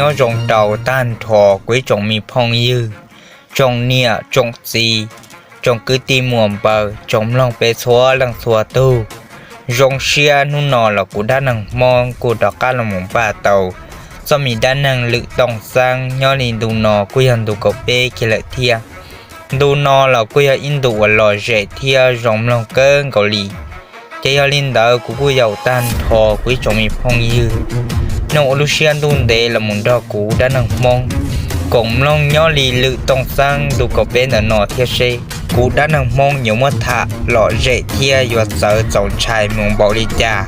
Nyob zoo rau tag nrho kuv ib tsoom me phooj ywg, tsoom niam tsoom txiv, tsoom kwv tij muam npawg, tsoom mloog peb txhua leej txhua tug. Zoo siab hnub no los kuv Dab Neeg Hmoob kuj rov qab los mus npaj tau txoj me dab neeg Lwm Tooj Xeeb nyob li ntu no kuj yog ntu kaum peb kiag lawm thiab. Ntu no los kuj yog ib ntu uas lom zem thiab zoo mloog kawg nkaus li. Ces yog li ntawd kuv kuj yaum tag nrho kuv ib tsoom me phooj ywg, nej ua lub siab ntuj ntev los mus nrog kuv Dab Neeg Hmoob koom mloog nyob li Lwm Tooj Xeeb ntu kaum peb ntawm no thiab seb kuv Dab Neeg Hmoob yuav muab tham lom zem thiab yuav txawv txaus ntshai mus npaum li cas.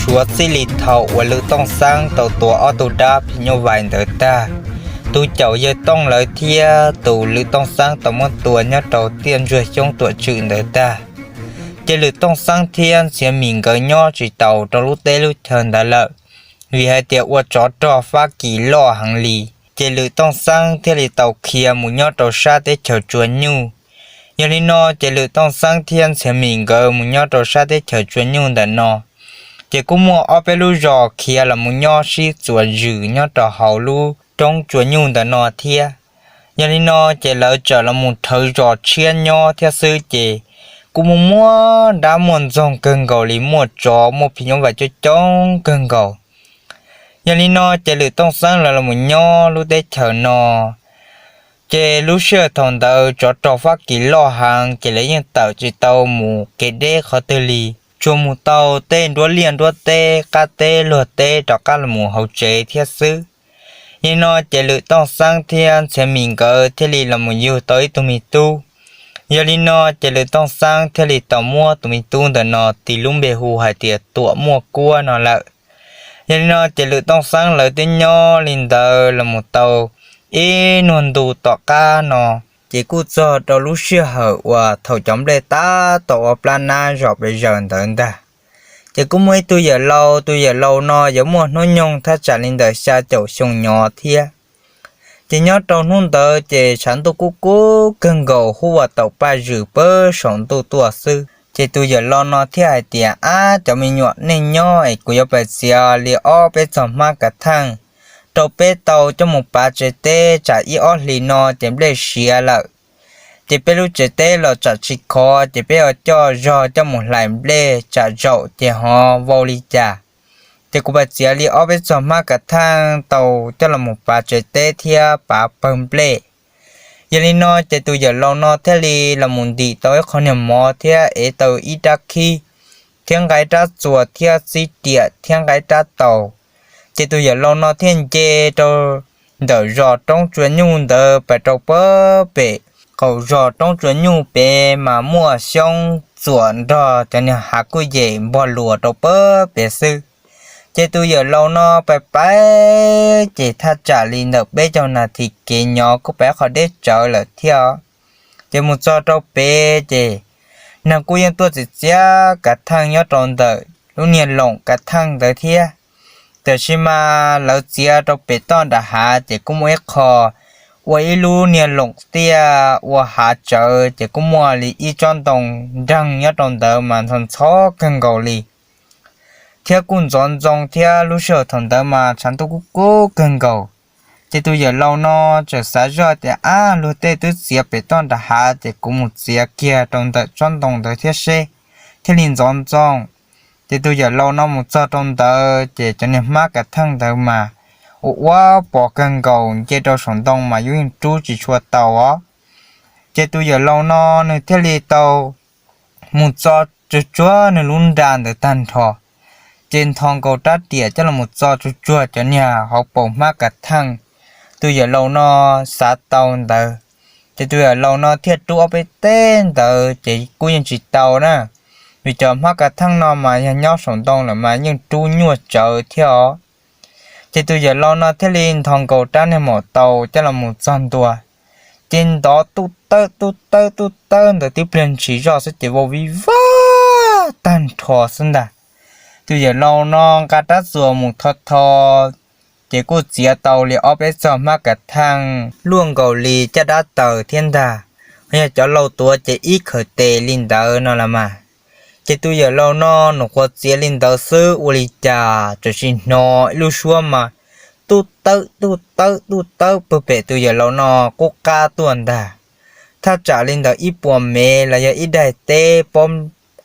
Suav txij li thaum uas Lwm Tooj Xeeb tau tua ob tug dab phim nyuj vais ntawd tag, tus caum yawg Tooj lawv thiab tus Lwm Tooj Xeeb tau muab tua nyob rau tiaj ntsuag xyoob tuam tswm ntawd tag, ces Lwm Tooj Xeeb thiab Ntxhiav Mim nkawd nyob tsis taus rau lub teb lub chaw ntawd lawm, vim hais tias ua tsov rog Fab Kis loj heev li. Ces Lwm Tooj Xeeb thiaj li tau khiav mus nyob rau sab teb chaws Tsua Nyuj. Yog li no ces Lwm Tooj Xeeb thiab Ntxhiav Mim nkawd mus nyob rau sab teb chaws Tsua Nyuj ntawm no, ces kuj muaj ob peb lub zos khiav los mus nyob sib txuas zws nyob rau hauv lub roob Tsua Nyuj ntawm no thiab. Yog li no ces lawv txawm los mus rhawv zos tshiab nyob thiab xwb, ces kuj muaj muaj dab muaj ntxoog kawg nkaus li, muaj tsov muaj phim nyuj vais coob coob kawg nkaus. Yog li no ces Lwm Tooj Xeeb lawv los mus nyob lub teb chaws no, ces lub sij hawm thaum ntawd tsov rog Fab Kis loj heev, ces lawv yeej tawm tsis tau mus kev deb qhov twg li, tsuas mus tau tej nruab liaj nruab teb, qab teb luag teb rov qab los mus hauv tsev thiab xwb. Yog li no ces Lwm Tooj Xeeb thiab Ntxhiav Mim nkawd thiaj li los mus yug tau ib tug me tub. Yog li no ces Lwm Tooj Xeeb thiaj li tau muab tus me tub ntawm no tis lub npe hu hais tias Tuam Muaj Kuab no lawm. Yog li no ces Lwm Tooj Xeeb lawv twb nyob li ntawd los mus tau ib nyuag ntu tom qab no, ces kuj txog rau lub sij hawm uas thaum cov nplej tab tom ua plab nab zom pes zaws ntawd ntag. Ces kuj muaj ib tug yawm laus, tus yawm laus no yuav muaj hnub nyoog thaj tsam li ntawm xya caum xyoo nyob thiab. Ces nyob rau hnub ntawd ces tshav ntuj kub kub kawg nkaus, huab uas taum paj zws pawg saum ntuj tuaj xwb. Ces tus yawm laus no thiaj hais tias, Ab, cov me nyuam, nej nyob es kuv yuav pais txiav li ob peb txog hmab kav theej rau peb tau coj mus pav tsev teb, tsam ib ob hlis no ces nplej siav lawm, ces peb lub tsev teb los tsam tsis khov, ces peb yuav coj zog coj mus hlais nplej tsam zaum ces ho vau li cas. Ces kuv pais txiav li ob peb txog hmab kav theej tau coj los mus pav tsev teb thiab pav pawg nplej. Yog li no ces tus yawm laus no thiaj li los mus ntim tau ib qho niag mov thiab ev tau ib rab khib thiab nqa ib rab txuas thiab txib riam thiab nqa ib rab taus. Ces tus yawm laus no thiaj nce rau ntawm zos roob Tsua Nyuj ntawd pais rau pag pem. Qaum zos roob Tsua Nyuj pem mas muaj xyoob txuam nrog cov niag hav kuj yem npog luas rau pag pem xwb. Ces tus yawm laus no pais pais ces thaj tsam li ntawm peb caug nas this kev nyob kuj pais qhov deb tsawv lawm thiab. Ces mus txog rau pem ces neeg kuj yeej tuaj txiav txiav kav theej nyob rau ntawm lub niag loom kav theej ntawd thiab. Tiam sis mas lawv txiav rau pem toj nram hav ces kuj muaj ib qho ua ib lub niag loom tiaj ua hav tsawv, ces kuj muaj li ib tsob ntoo nreeg nyob rau ntawd mas ntxhov ntxhov kawg nkaus li, thiab kuj ntxoov ntxoo thiab lub sij hawm thaum ntawd mas tshav ntuj kub kub kawg nkaus. Ces tus yawm laus no txawm xav zoj tias, Ab, luag tej twb txiav pem toj nram hav, ces kuv mus txiav kiag rau ntawm tsob ntoo ntawd thiab seb thiaj li ntxoov ntxoo. Ces tus yawm laus no mus txog rau ntawd ces cov niag hmab kav theej ntawd mas ua ua pos kawg nkaus, nce rau saum ntoo mas yuav yeej rub tsis tshua tau os. Ces tus yawm laus no nws thiaj li tau mus txo tsuag tsuag nws lub nra ntawd tag nrho, ces nthos nkaus rab riam coj los mus txo tsuag tsuag cov niag hauv paus hmab kav theej. Tus yawm laus no xav tau ntawd, ces tus yawm laus no thiaj rub ob peb teg ntawd ces kuj yeej tsis tau na, vim cov hmab kav theej no mas yog nyob saum ntoo lawm mas yeej rub nyuaj tsawv thiab os. Ces tus yawm laus no thiaj li nthos nkaus rab niag maum taus coj los mus txog ntua, ces ntov tuj tawb tuj tawb tuj tawb ntawd tib pliag ntshis zoj xwb ces vau vij vag tag nrho xwb ntag. Tus yawm laus no nqa rab txuas mus tho tho, ces kuj txiav tau li ob peb txog hmab kav theej luaj nkaus li caj dab taws thiab ntag. yog cov laus tuav ces ib khaws tes li ntawd no los mas. Ces tus yawm laus no nws qhuav txiav li ntawd xwb ua li cas txawm sim hnov ib lub suab mas tuj tawb tuj tawb tuj tawb pag pem tus yawm laus no qub qab tuaj ntag. Thaj tsam li ntawd ib puas mev los yog ib daim teb pob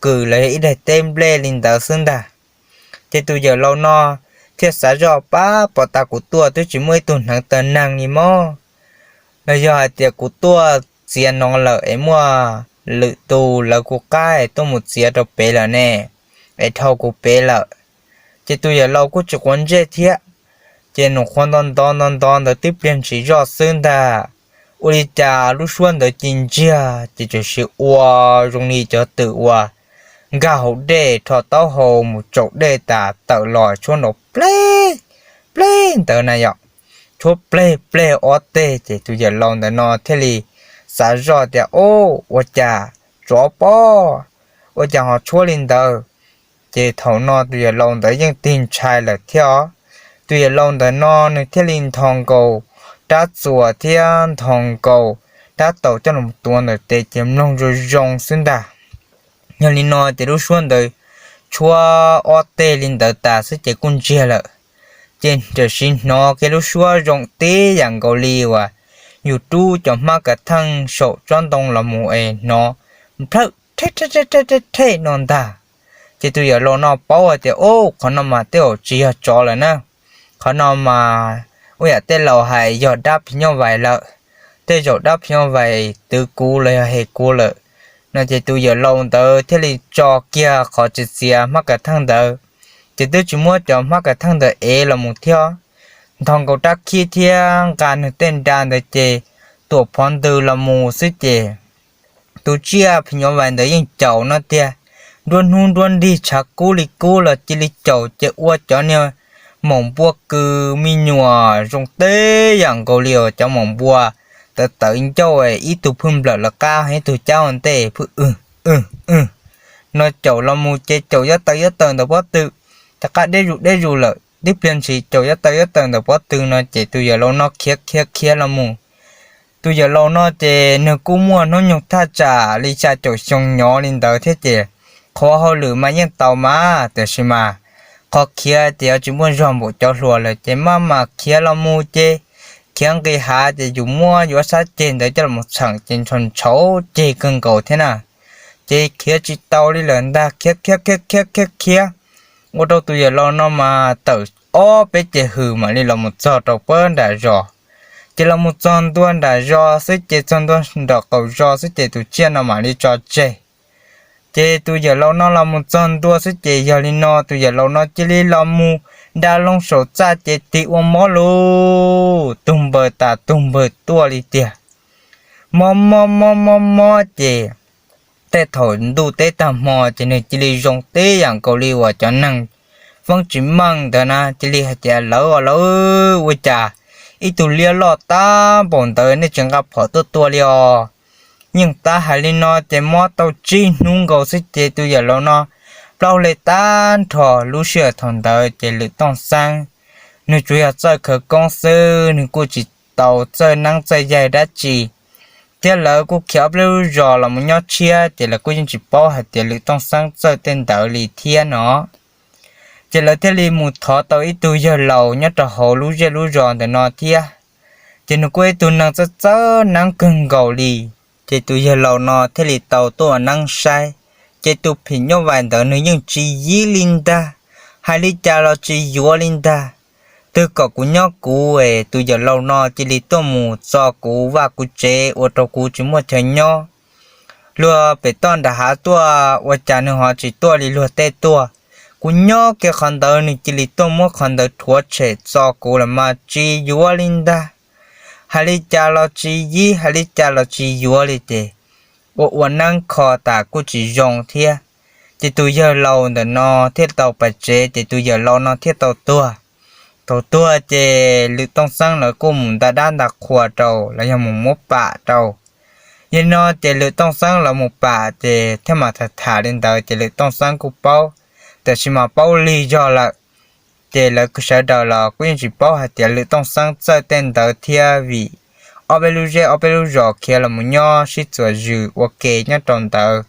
kws los yog ib daim teb nplej li ntawd xwb ntag. Ces tus yawm laus no thiaj xav zoj, pab pom tas kuv tuaj twb tsis muaj ib tug hneev tawg neeg li mog, los yog hais tias kuv tuaj txiav no lawm es muaj lwm tus lawv kuv qab es tuaj mus txiav rau pem lawm ne, es dhau kuv pem lawm. Ces tus yawm laus kuj tsis quav ntsej thiab, ces nws qhuav nto ntov nto ntov ntawd tib pliag ntshis zoj xwb ntag, ua li cas lub suab ntawd ci ntsiag ces txawm sim ua zoo li cov twm uas nkag hauv dej rho taub hau mus tsaum dej tas tawm los tshuab nrov pleg pleg ntawd na yom, tshuab pleg pleg ob teg. Ces tus yawm laus ntawm no thiaj li xav zoj tias, o, ua cas tsov pob, ua cas ho tshuab li ntawd. Ces thaum no tus yawm laus ntawd yeej tig ntshai lawm thiab os. Tus yawm laus ntawm no nws thiaj li nthos nkaus rab txuas thiab nthos nkaus rab taus coj los tuav ntawm tes ces mloog zoo zoo xwb ntag. Yog li no ces lub suab ntawd tshuab ob teg li ntawd tas xwb ces kuj ntsiag lawm. Ces txawm sim hnov kiag lub suab zoo tib yam nkaus li uas yus rub cov hmab kav theej saum tsob ntoo los mus es hnov nplhawj rhe rhe rhe no ntag. Ces tus yawm laus no paub hais tias, o, qhov no mas tej zaum tsis yog tsov lawm na, qhov no mas ua yam tej laus hais yog dab phim nyuj vais lawm, tej zaum dab phim nyuj vais twv kuv los yog hem kuv lawm no. Ces tus yawm laus ntawd thiaj li tso kiag qhov txiav txiav hmab kav theej ntawd, ces twb tsis muab cov hmab kav theej ntawd ev los mus thiab, nthos nkaus rab khib thiab nqa nws tej nra ntawd ces tuam phov ntws los mus xwb ces tus tsiaj phim nyuj vais ntawd yeej caum no tiag, nruab hnub nruab nrig tshav kub li kub los cia li caum ces ua cov niag maum npua kws me nyuam zoo tib yam nkaus li cov maum npua tawv tawv ncauj, ib tug phwj nplawm lawv qab, ib tug cab ua ntej phwj w w w no caum los mus ces caum yob taw yob taw ntawm pob tw, rov qab deb zus deb zus lawm, tib pliag ntshis caum yob taw yob taw ntawm pob tw no ces tus yawm laus no khiav khiav khiav los mus. Tus yawm laus no ces nws kuj muaj hnub nyoog thaj tsam li xya caum xyoo nyov li ntawd thiab ces qhov hauj lwm mas yeej tau mas, tiam sis mas qhov khiav ces yuav tsis muaj zog npaum cov hluas lawm ces maj mam khiav los mus ces khiav nqis hav ces yus muab yuav sab ceg ntawd coj los txheem ces ntshaus ntshaus ceg kawg nkaus thiab na. Ces khiav tsis tau li lawm ntag, khiav khiav khiav khiav khiav khiav, ua rau tus yawm laus no mas tawm ob peb ceg hws mam li los mus txog rau puag nram zos. Ces los mus txog ntua nram zos xwb ces txog ntua nram qaum zos xwb ces tus tsiaj no mam li tso tseg. Ces tus yawm laus no los mus txog ntua xwb ces yog li no tus yawm laus no cia li los mus da loo saum txaj ces tig ua mob lug, tug npaws tas tug npaws tuaj li tiag. Mob mob mob mob mob ces tej thaum ntuj teb tag hmo ces nws cia li zoo tib yam nkaus li uas cov neeg feeb tsis meej ntawd na, cia li hais tias, lawv os lawv, ua cas ib tug liab loj tab npaum ntawd nej tsis nqa phom tuaj tua li os? Yeej tab hais li no ces mob tau tsib hnub nkaus xwb ces tus yawm laus no plaub hli tag nrho. Lub sij hawm thaum ntawd ces Lwm Tooj Xeeb nws tsuas yog txawj khawv koob xwb, nws kuj tsis tau txawj neeb txawj yaig dab tsi, thiab lawv kuj khiav ob peb lub zos los mus nyob tshiab ces lawv kuj yeej tsis paub hais tias Lwm Tooj Xeeb txawj tej ntawd li thiab no. Ces lawv thiaj li mus thov tau ib tug yawg laus nyob rau hauv lub zej lub zos ntawm no thiab. Ces nws kuj ib tug neeg txawj txawj neeb kawg nkaus li. Ces tus yawg laus no thiaj li tau tuaj ua neeb saib. Ces tus phim nyuj vais ntawd nws yeej tsis yib li ntag, hais li cas los tsis yuav li ntag. Twb kom kuv nyob kuv es tus yawm laus no cia li tuaj mus txo kuv vaj kuv tsev ua rau kuv tsis muaj chaw nyob. Luag pem toj nram hav tuaj ua cas nws ho tsis tuaj li luag tej tuaj. Kuv nyob kiag qhov ntawd nws cia li tuaj muab qhov ntawd rhuav tshem txo kuv los mas tsis yuav li ntag. Hais li cas los tsis yib, hais li cas los tsis yuav li ces ua ua neeb kho tas kuj tsis zoo thiab. Ces tus yawg laus ntawm no thiaj tau pas tsev ces tus yawm laus no thiaj tau tuag. Thaum tuag ces Lwm Tooj Xeeb lawv kuj mus nta dab nta qhua rau los yog mus muab pam rau. Yog li no ces Lwm Tooj Xeeb lawv mus pam ces thiaj mam tham tham li ntawd ces Lwm Tooj Xeeb kuj paub, tiam sis mas paub lig zog lawm. Ces lawv sawv daws los kuj yeej tsis paub hais tias Lwm Tooj Xeeb txawj tej ntawd thiab vim ob peb lub zej ob peb lub zos khiav los mus nyob sib txuas zws ua ke nyob rau ntawd.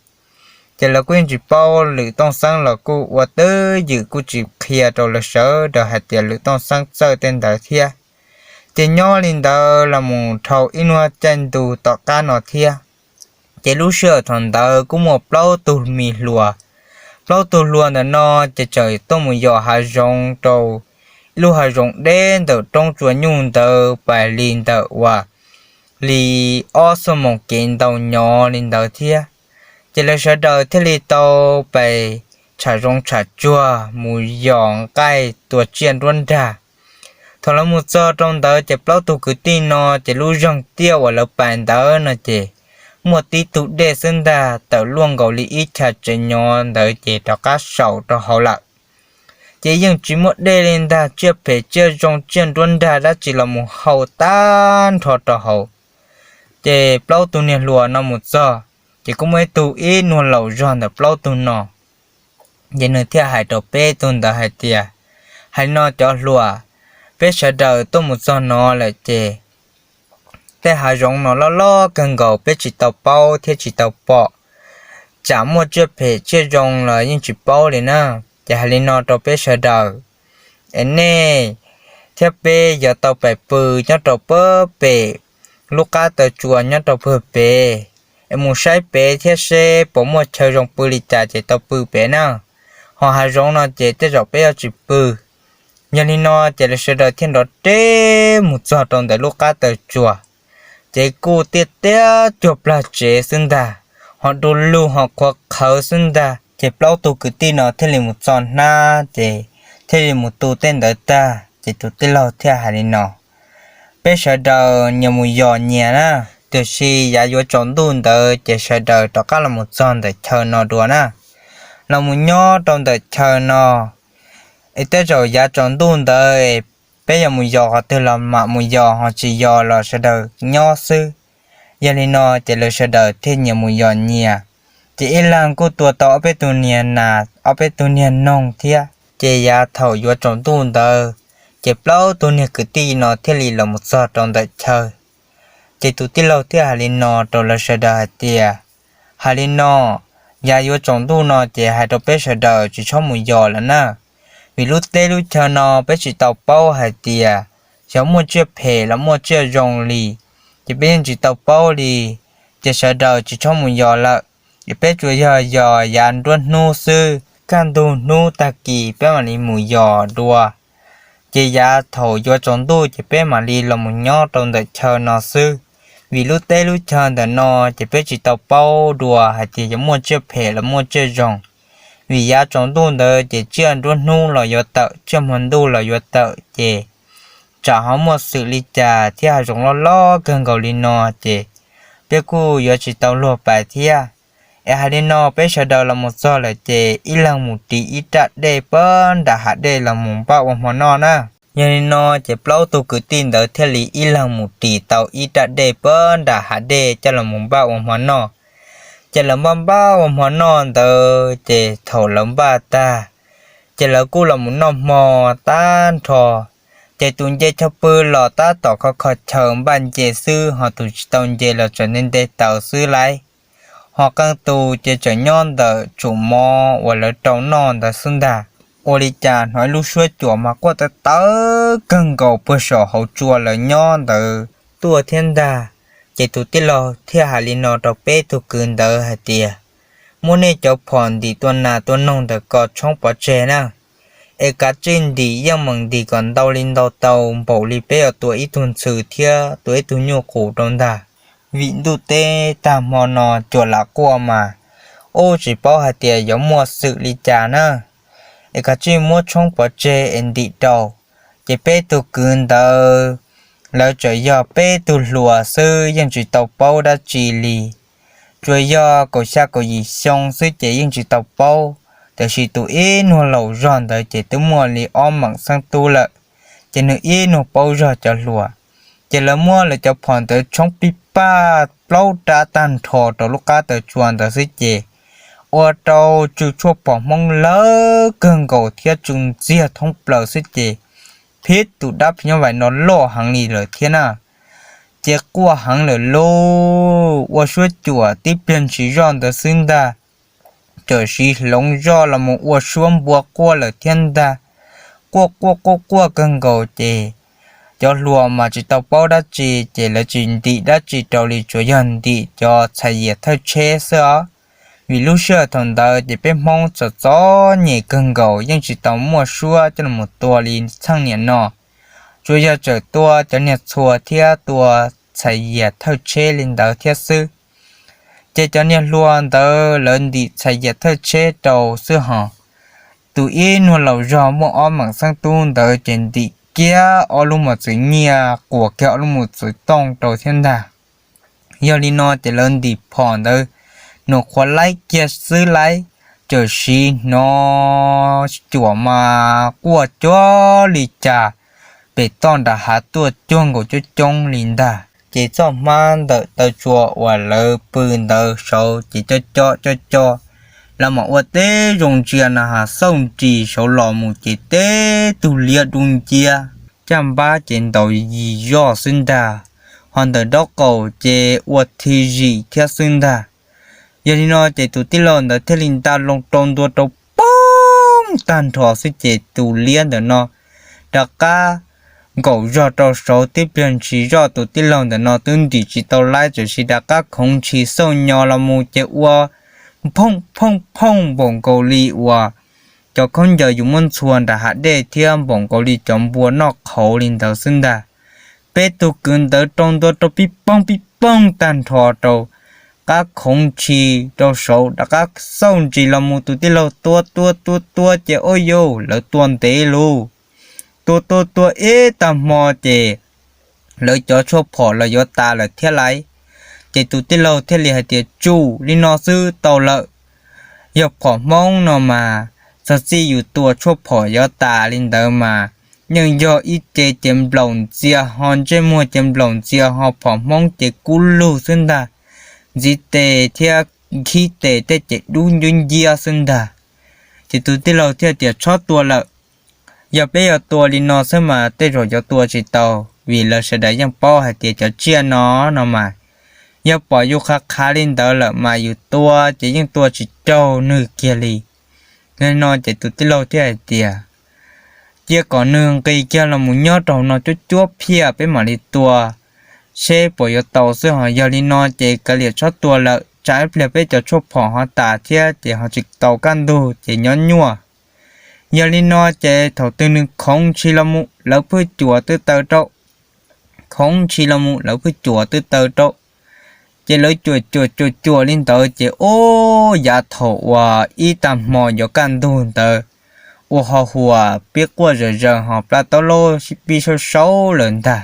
Ces lawv kuj yeej tsis paub, lwm Tooj Xeeb los kuj ua twj ywm kuj tsis qhia rau lawv sawv daws hais tias lwm Tooj Xeeb txawj tej ntawd thiab. Ces nyob li ntawd los mus dhau ib hnub caij ntuj tom qab no thiab, ces lub sij hawm thaum ntawd kuj muaj plaub tug me hluas. Plaub tug hluas ntawm no ces txawm tuaj mus yos hav zoov rau ib lub hav zoov deb ntawm roob tsua nyuj ntawd pais li ntawm uas li ob xuab moos kev ntau nyov li ntawd thiab. Ces lawv sawv daws thiaj li tau pais tsham zoov tsham tsuag mus yos nqaij tua tsiaj nruab nrag. Thaum lawv mus txog rau ntawd ces plaub tug kwv tij no ces lub zeeg tiaj uas lawv pais ntawd no ces muaj tib tug dej xwb ntag, tawm luaj nkaus li ib chav tsev nyov ntawd ces rov qab saum rau hauv lawm. Ces yeej tsis muaj dej li ntag, tsiaj phem tsiaj zoo tsiaj nruab nrag dab tsi los mus hau tag nrho rau hauv. Ces plaub tug niag hluas no mus txog, ces kuj muaj ib tug ib nyuag laus zog ntawm plaub tug no, ces nws thiaj hais rau peb tug ntawd hais tias, hais li no cov hluas, peb sawv daws tuaj mus txog no lawm ces tej hav zoov no loj loj kawg nkaus peb tsis tau paub thiab tsis tau pom, tsam muaj tsiaj phem tsiaj zoo los yeej tsis paub li na. Ces hais li no rau peb sawv daws, es nej thiab peb yuav tau pais pw nyob rau pab pem lub qab taw tsua nyob rau pawg pem, es mus saib pem thiab seb puas muaj chaw zoo pw li cas ces tau pw pem na. Ho hav zoov no ces tej zaum peb yuav tsis pw. Yog li no ces lawv sawv daws thiaj nrov reb mus txog rau ntawm lub qab taw tsua, ces kuj tiaj tiaj cuag plag tsev xwb ntag, ho du lug ho qhuav qhawv xwb ntag. Ces plaub tug kwv tij no thiaj li mus txo hnab ces thiaj li mus tu tej ntawd tag ces tus tij laug thiaj hais li no, peb sawv daws nyias mus yos nyias na, tiam sis yav yuav tsaus ntuj ntawd ces sawv daws rov qab los mus txog ntawm chaw no dua na. Los mus nyob rau ntawm chaw no, es tej zaum yav tsaus ntuj ntawd peb yuav mus yos qhov twg los mam mus yos, ho tsis yos los sawv daws nyob xwb. Yog li no ces lawv sawv daws thiaj nyias mus yos nyias, ces ib leeg kuj tua tau ob peb tug niag nas ob peb tug niag noog thiab. Ces yav thaum yuav tsaus ntuj ntawd, ces plaub tug niag kwv tij no thiaj li los mus txog rau ntawm chaw. Ces tus tij laug thiaj hais li no rau lawv sawv daws hais tias, hais li no, yav yuav tsaus ntuj no ces hais rau peb sawv daws tsis txhob mus yos lawm na, vim lub teb lub chaw no peb tsis tau paub hais tias xyov muaj tsiaj phem los muaj tsiaj zoo li, ces peb yeej tsis tau paub li. Ces sawv daws tsis txhob mus yos lawm, es peb tsuas yog yos yav nruab hnub xwb, kaj ntug hnub tag kis peb mam li mus yos dua. Ces yav thaum yuav tsaus ntuj ces peb mam li los mus nyob rau ntawm chaw no xwb, vim lub teb lub chaw ntawm no ces peb tsis tau paub dua hais tias yuav muaj tsiaj phem los muaj tsiaj zoo. Vim yav tsaus ntuj ntawd ces tsiaj nruab hnub los yuav tawm, tsiaj hmo ntuj los yuav tawm, ces tsam ho muaj xwm li cas thiab hav zoov loj loj kawg nkaus li no ces peb kuj yuav tsis tau luag pais thiab. Es hais li no peb sawv daws los mus txog lawm ces ib leeg mus ris ib raj dej puag nram hav dej los mus npaj ua hmo noj na. Yog li no ces plaub tug kwv tij ntawd thiaj li ib leeg mus ris tau ib raj dej puag nram hav dej coj los mus npaj ua hmo noj. Ces lawv npaj npaj ua hmo noj ntawd ces thaum lawv npaj tag, ces lawv kuj los mus noj hmo tag nrho. Ces tus nce chaw pw los tab tom kho kho chaw npaj nce xwb, ho tus tsis tau nce los tseem nte nte taws xwb lauj. Ho qee tus ces tseem nyob ntawm tsum mov uas lawv rau noj ntawd xwb ntag. Ua li cas hnov ib lub suab cuam mas quaj tawv tawv kawg nkaus puag saum hauv tsua lawv nyob ntawd tuaj thiab ntag. Ces tus tij laug thiaj hais li no rau peb tug kwv ntawd hais tias, muab nej cov phom ntim tua nas tua noog ntawm ko tshoob pov tseg na, es kav tsij ntim yeej meem ntim kom ntau li ntau tau npaum li peb yuav tua ib tug ntxhw thiab tua ib tug nyuj qus rau ntag. Vim ntuj teb tag hmo no cuam lam quaj mas ub tsis paub hais tias yuav muaj xwm li cas na, es kav tsij muab tshoob pov tseg es ntim rau. Ces peb tug kwv ntawd lawv tseem yog peb tug hluas xwb yeej tsis tau paub dab tsi li, tsuas yog kaum xya kaum yim xyoo xwb ces yeej tsis tau paub. Tiam sis tus ib nyuag laus zog ntawd ces twb muaj li ob meem xeeb tub lawm, ces nws ib nyuag paub zog cov hluas. Ces lawv muab lawv cov phom ntawd tshoob pij paj plaub rab tag nrho rau lub qab taw tsua ntawd xwb ces ua rau tsw tshuaj phom Hmoob lawv kawg nkaus thiab tsw ntxiag thoob plaws xwb ces phib tus dab phim nyuj vais no loj heev li lawm thiab na. ces quaj heev lawm lauj, ua suab cuam tib pliag ntshis zoj ntawd xwb ntag. Txawm siv hloov zoj los mus ua suab npua quaj lawm thiab ntag. Quaj quaj quaj quaj kawg nkaus ces cov hluas mas tsis tau paub dab tsi ces lawv tsis ntim dab tsi rau li, tsuas yog ntim cov txhais yias thawj tsheb xwb os. Vim lub sij hawm thaum ntawd ces peb Hmoob txom txom nyem kawg nkaus, yeej tsis tau muaj suab coj los tua li txheej niam no. Tsuas yog txawm tua cov niag txhuas thiab tua txhais yias thawj tsheb li ntawd thiab xwb. Ces cov niag hluas ntawd lawv ntim txhais yias thawj tsheb rau xwb hos, tus ib nyuag laus zog muaj ob meem xeeb tub ntawd ces ntim kiag ob lub mos txwv nyiaj, quas kiag ob lub mos txwv tooj rau thiab ntag. Yog li no ces lawv ntim phom ntawd, nws qhuav laib kiag xwb laib, txawm siv hnov cuam mas quaj cuag li cas pem toj nram hav tuaj cuag nkaus coob coob li ntag. Ces txoj hmab ntawm taw tsua uas lawv pw ntawd saud ces cov cov cov cov, lawv mam ua teb zoo ntsia na has xauj nris saud los mus ces teb tug liab dub nciab, caj npab ces ntaus yis zoj xwb ntag, ho ntawm nraub qaum ces ua thi zim thiab xwb ntag. Yog li no ces tus tij laug ntawd thiaj li nta loo rau ntua rau poob tag nrho xwb ces tus liab ntawm no rov qab nkaum zog rau saud tib pliag ntshis zoj, tus tij laug ntawm no twb ntim tsis tau laib, txawm sis rov qab khoov ntshis xauj nyo los mus ces ua phooj phooj phooj npaum nkaus li uas cov khaub ncaws yus muab ntxhua nram hav dej thiab npaum nkaus li cov npua noj qhauv li ntawd xwb ntag. Peb tug kwv ntawd rau ntua rau pib poog pib poog tag nrho rau qab khoov ntshis rau saud rov qab xauj ntsis los mus, tus tij laug tua tua tua tua ces ua yus lawv tua ntev lug, tua tua tua ib tag hmo ces lawv cov tshuaj phom los yuav tas lawm thiab lais. Ces tus tij laug thiaj li hais tias tsum li no xwb tau lawm, yog phom Hmoob no mas txog txij yus tua tshuaj phom yuav tas li ntawd mas yeej yog ib ce ces nplaum ntxias ho ntsej muag ces nplaum ntxias ho phom Hmoob ces kub lug xwb ntag, ntxiv tes thiab nkhib tes tej ces dub nciab nciab xwb ntag. Ces tus tij laug thiaj tias txhob tua lawm, yog peb yuav tua li no xwb mas tej zaum yuav tua tsis tau, vim lawv sawv daws yeej paub hais tias cov tsiaj no no mas yog pom yus qhav qhav li ntawd lawm mas yus tua ces yeej tua tsis raug nws kiag li. Li no ces tus tij laug thiaj hais tias cia kom nws nqis kiag los mus nyob rau no cuab cuab phiaj peb mam li tua seb puas yuav tau xwb, ho yog li no ces kav liam txhob tua lawm, tsam ib pliag peb cov tshuaj phom ho tas thiab ces ho tsis tau kaj ntug ces nyob nyuaj. Yog li no ces thaum twg nws khoov ntshis los mus lawv phwj cuam twb taw rau, khoov ntshis los mus lawv phwj cuam twb taw rau, ces lawv cuam cuam cuam cuam li ntawd ces ub yav thaum uas ib tag hmo yuav kaj ntug ntawd ua ho huas pib quaj zawm zaws ho plab taub laub pib saub saub lawm ntag.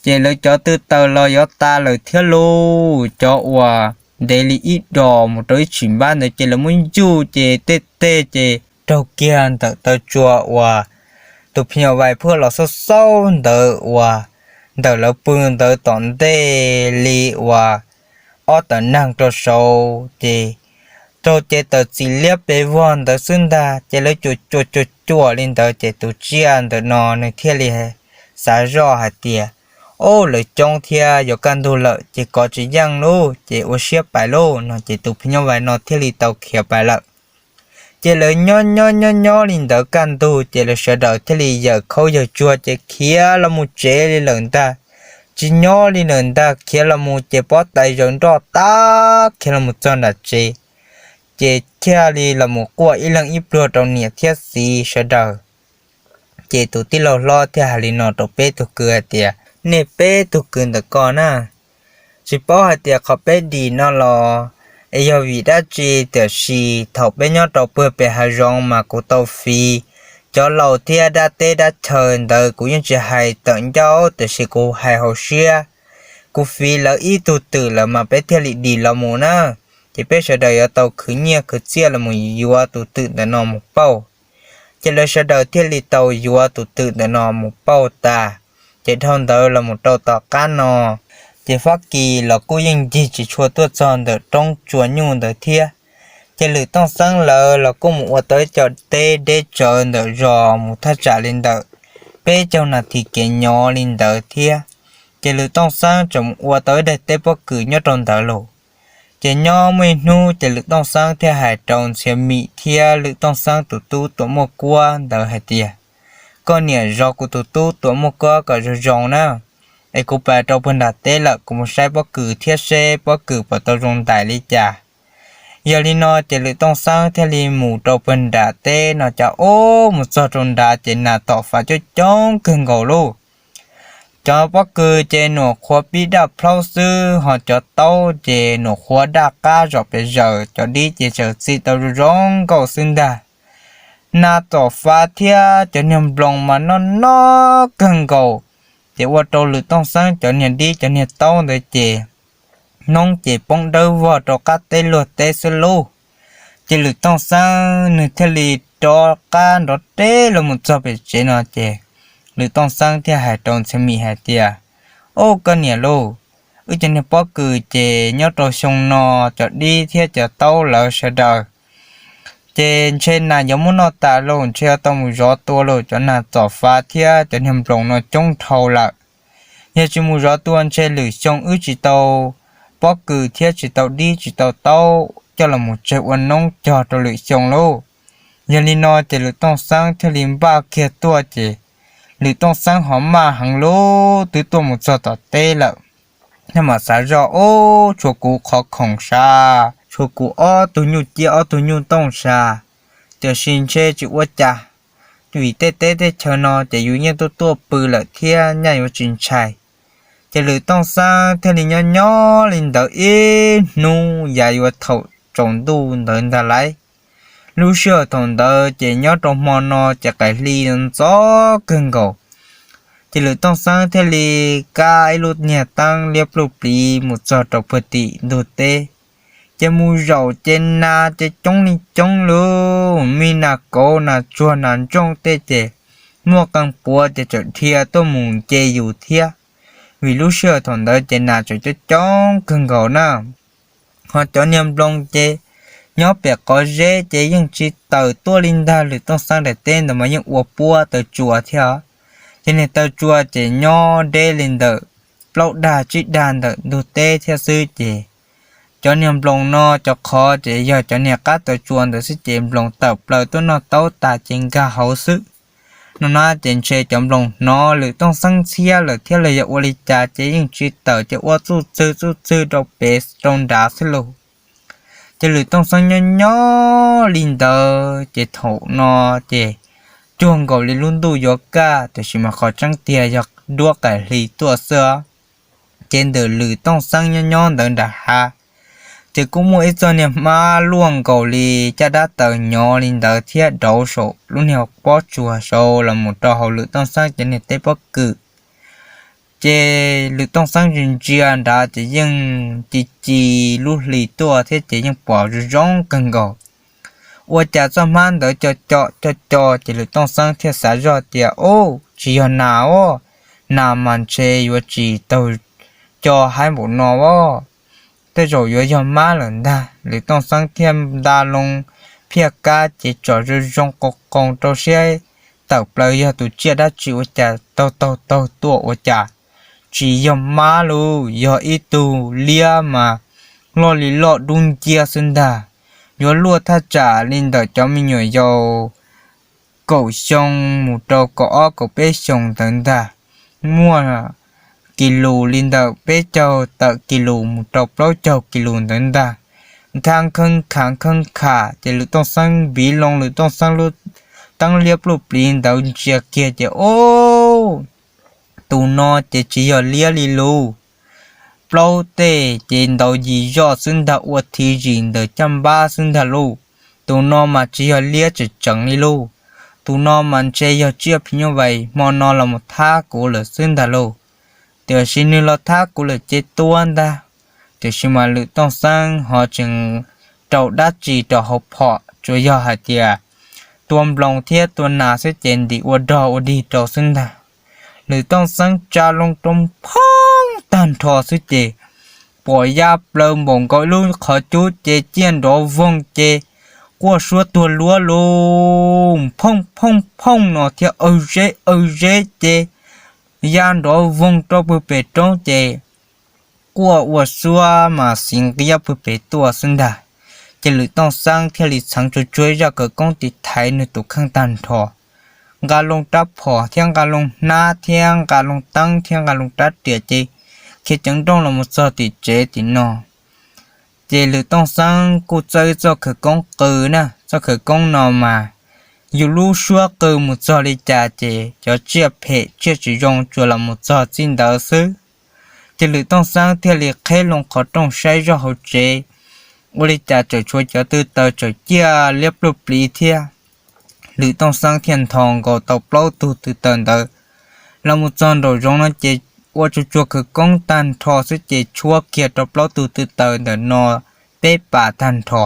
Ces lawv cov twb taw los yuav tas lawm thiab lauj, cov uas ntev li ib dos mus rau ib tshim npab ntawd ces lawv muab yuj ces tej teg ces raug kiag ntawm taw tsua uas tus phim nyuj vais phwj los xauj xauj ntawd uas ntawm lawv pw ntawd tom ntej li uas ob tawm neeg rau saud ces raug ces tawm txim liab pes vog ntawd xwb ntag. Ces lawv cuam cuam cuam cuam li ntawd ces tus tsiaj ntawm no nws thiaj li xav zoj hais tias, Ob, lawv coob thiab yuav kaj ntug lawm ces kov tsis yeej lauj, ces ua siab pais lauj, no ces tus phim nyuj vais no thiaj li tau khiav pais lawm. Ces lawv nyob nyob nyob nyob li ntawd kaj ntug ces lawv sawv daws thiaj li yawm khaub yawg tsuag ces khiav los mus tsev li lawm ntag. Tsis nyob li lawm ntag, khiav los mus ces pob tais zaws nroj tag khiav los mus txog nram tsev, ces thiaj li los mus quaj ib leeg ib pluag rau niam thiab txiv sawv daws. Ces tus tij laug hlob thiaj hais li no rau peb tug kwv hais tias, Nej peb tug kwv ntawm ko na, tsis paub hais tias qhov peb dim no los es yog vim dab tsi, tiam sis thaum peb nyob rau puag pem hav zoov mas kuv tau fiv cov laus thiab dab teb dab chaw ntawd kuv yeej tsis hais tawm ncauj, tiam sis kuv hais hauv siab. Kuv fiv lawv ib tug twm lawm mas peb thiaj li dim los mus na. Ces peb sawv daws yuav tau khwv nyiaj khwv txiaj los mus yuav tus twm ntawm no mus pauj. Ces lawv sawv daws thiaj li tau yuav tus twm ntawm no mus pauj tas. Ces dhau ntawd los mus rau tom qab no, ces Fab Kis los kuj yeej ncig tsis tshua tuaj txog ntawm roob tsua nyuj ntawd thiab. Ces lwm Tooj Xeeb lawv los kuj mus ua tau ib co teb deb tsawv ntawm zos mus thaj tsam li ntawm peb caug nas this kev nyob li ntawd thiab. Ces Lwm Tooj Xeeb tseem mus ua tau ib daim teb pob kws nyob rau ntawd lauj. Ces nyob muaj ib hnub ces Lwm Tooj Xeeb thiaj hais rau Ntxhiav Mim thiab Lwm Tooj Xeeb tus tub Tuam Muaj Kuab ntawd hais tias, koj niam zov kuv tus tub Tuam Muaj Kuab kom zoo zoo na, es kuv pais rau puag nram teb lawm, kuv mus saib pob kws thiab seb pob kws puas tau zoo ntais li cas. Yog li no ces Lwm Tooj Xeeb thiaj li mus rau puag nram teb no, cas ub mus txog rau nrad ces nas tom fav coob coob kawg nkaus lauj. Cov pob kws ces nws qhuav pib daj plaub xwb, ho cov taub ces nws qhuav daj qab zom pes zaws, cov dib ces txawm txi tau zoo zoo nkauj xwb ntag. Nas tom fav thiab cov niag nploos mas noj noj kawg nkaus, ces ua rau Lwm Tooj Xeeb cov niag dib cov niag taub ntawd ces hnub ces poob dawb vog rau qab teb luag teb xwb lauj. Ces Lwm Tooj Xeeb nws thiaj li rov qab nrov reb los mus txog pem tsev no ces Lwm Tooj Xeeb thiaj hais rau Ntxhiav Mim hais tias, ub koj niam lauj, wb cov niag pob kws ces nyob rau xyoo no cov dib thiab cov taub lawv sawv daws ces ntshe nas yuav muab noj tas lauj, ntshe yuav tau mus zov tua lauj, cov nas tom fav thiab cov niag nploos no coob dhau lawm. Yog tsis mus zov tua ntshe lwm xyoo wb tsis tau pob kws thiab tsis tau dib tsis tau taub coj los mus tseg ua noob cog rau lwm xyoo lauj. Yog li no ces Lwm Tooj Xeeb thiaj li npaj kiag tuaj ces Lwm Tooj Xeeb ho maj heev lauj, twb tuaj mus txog tom teb lawm. Nws mam xav zoj, ub tshuav kuv qhov khoom sav, tshuav kuv ob tug nyuj ciab ob tug nyuj tooj sav, tiam sis ntshe tsis ua cas, vim tej teb tej chaw no ces yus yeej tuaj tuaj pw lawm thiab nyaj yuav tsis ntshai. Ces Lwm Tooj Xeeb thiaj li nyob nyob li ntawd ib hnub yav yuav thaum tsaus ntuj ntawd ntag lauj. Lub sij hawm thaum ntawd ces nyob rau hmo no ces qaim hli ntxov kawg nkaus. Ces Lwm Tooj Xeeb thiaj li kab ib lub niag teeb liab pluj pliv mus txog rau puag tim ntug teb. Ces mus zaum ces nas ces coob li coob lauj, me nas kauv nas tsuag nas ntsooj tej ces muaj qee puav ces txawm dhia tuaj mus nce yus thiab, vim lub sij hawm thaum ntawd ces nas tseem coob coob kawg nkaus na. Ho cov niag nploos ces nyob pem qhov zeb ces yeej tsis tawm tuaj li ntag, Lwm Tooj Xeeb daim teb ntawd mas yeej ua puab taw tsua thiab. Ces niag taw tsua ces nyob deb li ntawm plaub dag tsib dag ntawm ntug teb thiab xwb ces cov niag nploos no cov qhov ces yog cov niag qab taw tsua ntawd xwb ces nploos tawm plaws tuaj noj taub tas ces nkag hauv xwb. No na ces ntshe cov nploos hnov Lwm Tooj Xeeb ntxhiab lawm thiab los yog ua li cas ces yeej tsis tawm ces ua txuj txwg txuj txwg rau pem rau nrad xwb lauj. Ces Lwm Tooj Xeeb nyob nyob li ntawd ces thaum no ces cuag nkaus li lub ntuj yuav kaj, tiam sis mas qhov tseeb tiag yog duab qaim hli tuaj xwb. Ces ntawm Lwm Tooj Xeeb nyob nyob ntawd nram hav, ces kuj muaj ib txoj niag hmab luaj nkaus li caj dab taws nyov li ntawd thiab dauv saum lub niag pob tsuas saud los mus rau hauv Lwm Tooj Xeeb cov niag teb pob kws. Ces Lwm Tooj Xeeb ntsia ntsia nrad ces yeej ci ci lub hli tuaj thiab ces yeej pom zoo zoo kawg nkaus. Ua cas txoj hmab ntawd co co co co ces Lwm Tooj Xeeb thiaj xav zoj tias, ub, tsis yog nas os, nas mas ntshe yuav tsis taug co haib npaum no os, tej zaum yuav yog hmab lawm ntag. Lwm Tooj Xeeb thiaj nta loo phiaj kab ces tsom zoo zoo qoos qoos rau siab, tawm plaws yog tus tsiaj dab tsi ua cas taug taug taug tuaj ua cas tsis yog hmab lauj, yog ib tug liab mas loj li loj dub nciab xwb ntag. Yuav luaj thaj tsam li ntawm cov me nyuam yaus kaum xyoo mus rau kaum ob kaum peb xyoos ntawd ntag, muaj kis lus li ntawm peb caug tawm kis lus mus rau plaub caug kis lus ntawd ntag. Nkha khee kha khee kha ces Lwm Tooj Xeeb npiv loo Lwm Tooj Xeeb lub teeb liab pluj pliv ntawd ntsia kiag ces, ub, tus no ces tsis yog liab li lauj, plaub tej ces ntaus yim zoj xwb ntag, ua thiv zis ntawm caj npab xwb ntag lauj. Tus no mas tsis yog liab tseem tseem li lauj, tus no mas ntshe yog tsiaj phim nyuj vais hmo no los mus thab kuv lawm xwb ntag lauj. Tiam sis nws los thab kuv lawm ces tua ntag. Tiam sis mas Lwm Tooj Xeeb ho tseem rau dab tsi rau hauv phom, tsuas yog hais tias tua nploos thiab tua nas xwb ces ntim ua dog ua dig rau xwb ntag. Lwm Tooj Xeeb tsa loo rau phoob tag nrho xwb ces pom ya plaws npaum nkaus ib lub qhov cub ces ciaj nrov voog ces quaj suab tuag luab lus phooj phooj phooj no thiab aw zeb aw zeb ces ya nrov voog rau pug pem roob ces quaj ua suab mas xiv nqiab pug pem tuaj xwb ntag. Ces Lwm Tooj Xeeb thiaj li txheev tsuag tsuag ib zaj khawv koob tiv thaiv nws tus kheej tag nrho, nqa loo rab phom thiab nqa loo hnab thiab nqa loo teeb thiab nqa loo rab riam ces khiav ceev nrooj los mus txog tim tsev tim no. Ces Lwm Tooj Xeeb kuj txawj txoj khawv koob qw na, txoj khawv koob no mas yus lub suab qw mus txog li cas ces cov tsiaj phem tsiaj tsis zoo tsuas los mus txog txij ntawd xwb. Ces Lwm Tooj Xeeb thiaj li qheb loo qhov rooj saib zoj hauv tsev, ua li cas tseem tshuav cov tw taws tseem ciaj liab pluj pliv thiab. Lwm Tooj Xeeb thiaj nthos nkaus tau plaub tug tw taws ntawd los mus txog nraum zoov no ces ua tsuag tsuag khawv koob tag nrho xwb ces tshuab kiag rau plaub tug tw taws ntawm no peb pas tag nrho.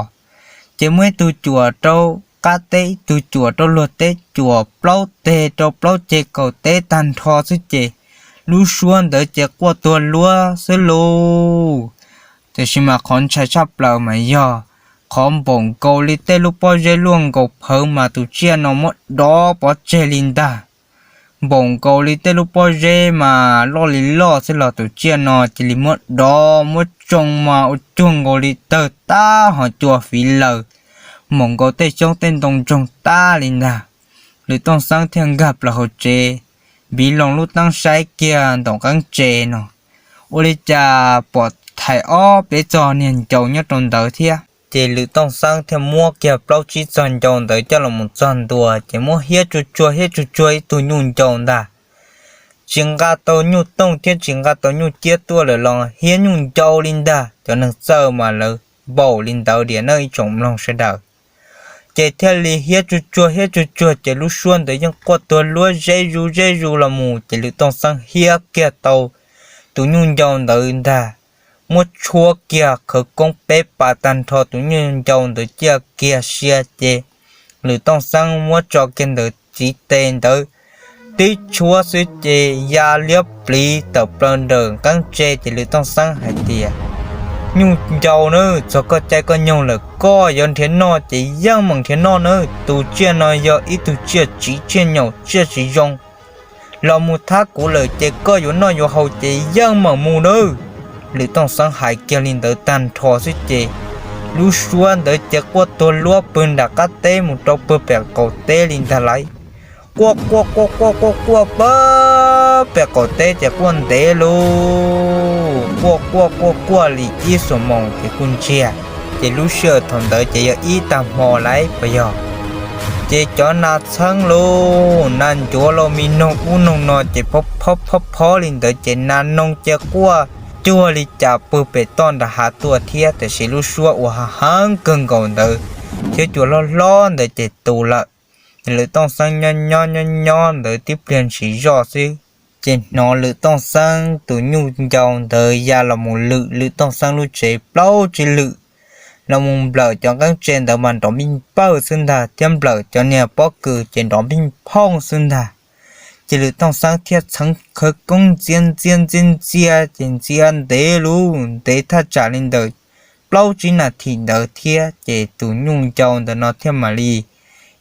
Ces muaj ib tug cuam rau qab teb, ib tug cuam rau luag teb, cuam plaub teg rau plaub ceg kaum teb tag nrho xwb ces lub suab ntawd ces quaj tuag luab xwb lauj. Tiam sis mas qhov ntshai tshaj plaws mas yog qhov npaum nkaus li tej lub pob zeb luaj nkaus phawv mas tus tsiaj no muab dov pov tseg li ntag. Npaum nkaus li tej lub pob zeb mas loj li loj xwb los tus tsiaj no cia li muab dov muab tsoo mas ua cuag nkaus li tawg tab ho cua fiv lawm, npaum nkaus tej xyoob tej ntoo ntsoog tab li ntag. Lwm Tooj Xeeb thiaj nkag plaws hauv tsev, npiv loo lub teeb saib kiag ntaum qeeb tse no, ua li cas pom thaiv ob peb txog niag ncau nyob rau ntawd thiab. Ces Lwm Tooj Xeeb thiaj muab kiag plaub tsib txog ncau ntawd coj los mus txog ntua ces muab hiab tsuag tsuag hiab tsuag tsuag ib tug nyuj ncau ntag. Tsis nqa tau nyuj tooj thiab tsis nqa tau nyuj ciab tuaj lawm los hiab nyuj ncau li ntag. Cov neeg txawj mas lawv npaum li ntawd diam nawb ib tsoom mloog sawv daws. Ces thiaj li hiab tsuag tsuag hiab tsuag tsuag ces lub suab ntawd yeej quaj tuag luab zeb zuj zeb zuj los mus ces Lwm Tooj Xeeb hiab kiag tau tus nyuj ncau ntawd ntag, muab tshuab kiag khawv koob peb pas tag nrho tus nyuj ncau ntawd ciaj kiag sia ces Lwm Tooj Xeeb muab tso kiag ntawm txiv tes ntawd tib tshuab xwb ces ya liab pliv tawm plaws nraum qeeb tse ces Lwm Tooj Xeeb hais tias, Nyuj ncau nawb, txog koj caij koj nyoog lawm, koj yuav nrhiav noj ces yeej meem nrhiav noj nawb. Tus tsiaj no yog ib tug tsiaj tsiv tsiaj nyaum tsiaj tsis zoo, los mus thab kuv lawm ces koj yuav noj yuav haus ces yeej meem mus nawb. Lwm Tooj Xeeb hais kiag li ntawd tag nrho xwb ces lub suab ntawd ces quaj tuag luab pw nram qab teb mus rau pw pem qaum teb li ntag lauj. Quaj quaj quaj quaj quaj quaj pem qaum teb ces quaj ntev lauj, quaj quaj quaj quaj li ib xuab moos ces kuj ntsiag. Ces lub sij hawm thaum ntawd ces yog ib tag hmo lauj puas yog? Ces cov nas txheeb lauj, nas ncuav lauj, me noog ub noog no ces phob phob phob phob li ntawd ces nas noog ces quaj cuag li cas pw pem toj nram hav tuaj thiab. Tiam sis lub suab uas hav heev kawg nkaus ntawd thiab cua hlob hlob ntawd ces tu lawm. Lwm Tooj Xeeb nyob nyob nyob nyob ntawd tib pliag ntshis zoj xwb, ces hnov Lwm Tooj Xeeb tus nyuj ncau ntawd ya los mus lwm Lwm Tooj Xeeb lub tsev plaub tsib lwm, los mus nplawm cov qeeb tse ntawd mas nrov npij npawj xwb ntag, thiab nplawm cov niag pob kws ces nrov npij nphooj xwb ntag. Ces Lwm Tooj Xeeb thiaj txheev khawv koob ntxias ntxias ntxias ntxias ces ntxias ntev lub ntev thaj tsam li ntawm plaub tsib nas this ntawd thiab ces tus nyuj ncau ntawm no thiaj mam li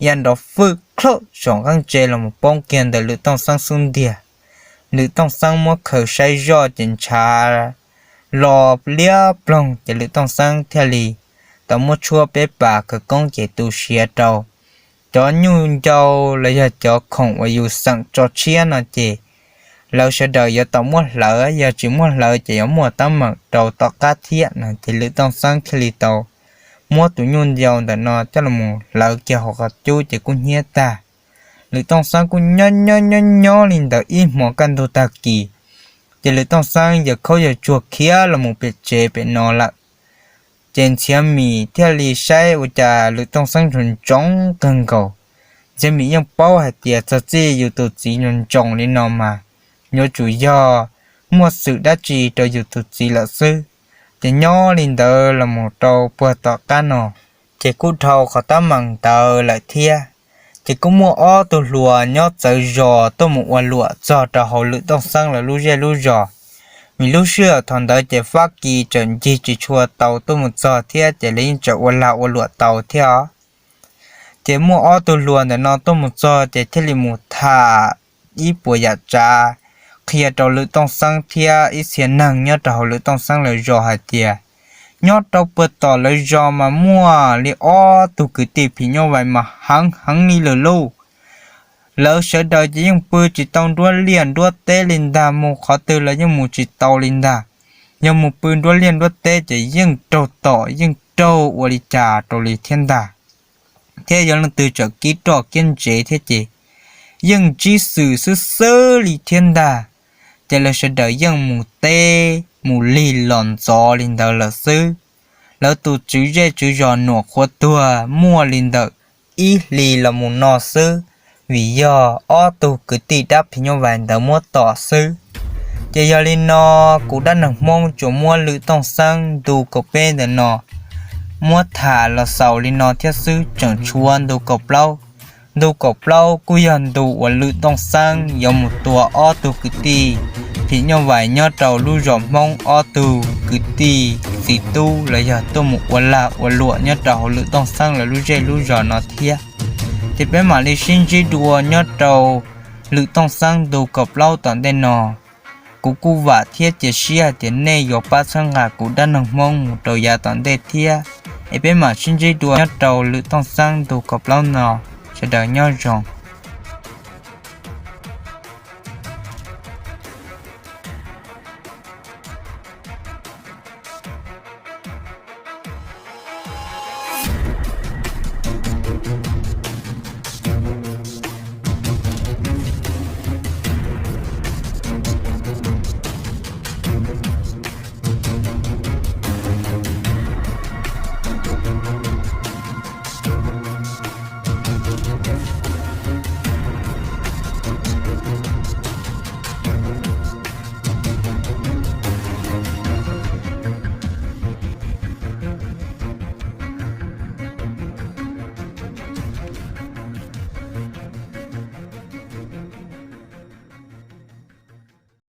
ya nrov fwj khlaum saum qeeb tse los mus poob kiag ntawm Lwm Tooj Xeeb xub ntiag. Lwm Tooj Xeeb muab khaws saib zoj ces ntshav los liab ploog ces Lwm Tooj Xeeb thiaj li tau muab tshuab peb pas khawv koob ces tu siav rau. Cov nyuj ncau los yog cov khoom uas yus xeem tso tshiab no ces lawv sawv daws yuav tau muab hlawv, yog tsis muab hlawv ces yuav muaj teeb meem rau tom qab thiab no ces Lwm Tooj Xeeb thiaj li tau muab tus nyuj ncau ntawm no coj los hlawv kiag hauv qhov cub ces kuj hnyiab tag. Lwm Tooj Xeeb kuj nyob nyob nyob nyob li ntawd ib hmos kaj ntug tag kis, ces Lwm Tooj Xeeb yawg khaub yawg tsuag khiav los mus pem tsev pem no lawm. Ces Ntxhiav Mim thiaj li saib ua cas Lwm Tooj Xeeb ntsoov ntsoov kawg nkaus. Ntxhiav Mim yeej paub hais tias txog txij yus tus txiv ntsoov ntsoov li no mas yuav tsum yog muaj xwm dab tsi rau yus tus txiv lawm xwb. Ces nyob li ntawd los mus rau puag tom qab no, ces kuj dhau qhov teeb meem ntawd lawm thiab. Ces kuj muaj ob tug hluas nyob txawv zos tuaj mus ua luam txog rau hauv Lwm Tooj Xeeb lawv lub zej lub zos, vim lub sij hawm thaum ntawd ces Fab Kis tseem ncig tsis tshua tau tuaj mus txog thiab ces lawv yeej tseem ua lag ua luam tau thiab os. Ces muaj ob tug hluas ntawm no tuaj mus txog ces thiaj li mus tham ib puas yam tsav qhia rau Lwm Tooj Xeeb thiab ib txhia neeg nyob rau hauv Lwm Tooj Xeeb lawv zos hais tias nyob rau puag tom lawv zos mas muaj li ob tug kwv tij phim nyuj vais mas heev heev li lawm lauj. Lawv sawv daws ces yeej pw tsis tau nruab liaj nruab teb li ntag, mus qhov twg los yeej mus tsis tau li ntag. Yog mus pw nruab liaj nruab teb ces yeej raug tom yeej raug ua li cas rau li thiab ntag. Thiab yog leej twg tseem kib roj kiab ntsev thiab ces yeej ntsib xwm xwb xwb li thiab ntag. Ces lawv sawv daws yeej mus teb mus lig los ntxov li ntawd lawm xwb. Lawv tus tswv zej tswv zos Nuam Qhuav Tuag muaj li ntawm ib hlis los mus no xwb, vim yog ob tug kwv tij dab phim nyuj vais ntawd muab tom xwb. Ces yog li no, kuv Dab Neeg Hmoob tsuas muab Lwm Tooj Xeeb ntu kaum peb ntawm no muab tham los xaus li no thiab xwb, tseem tshuav ntu kaum plaub. Ntu kaum plaub kuj yog ntu uas Lwm Tooj Xeeb yuav mus tua ob tug kwv tij phim nyuj vais nyob rau lub zos Hmoob, ob tug kwv tij txiv tub los yog tuaj mus ua lag ua luam nyob rau hauv Lwm Tooj Xeeb lawv lub zej lub zos no thiab. Ces peb mam li sib ntsib dua nyob rau Lwm Tooj Xeeb ntu kaum plaub tom ntej no. Kuv kuj vam thiab cia siab hais tias nej yuav pab txhawb nqa kuv Dab Neeg Hmoob mus rau yav tom ntej thiab. Es peb mam sib ntsib dua nyob rau Lwm Tooj Xeeb ntu kaum plaub no. Sawv daws nyob zoo.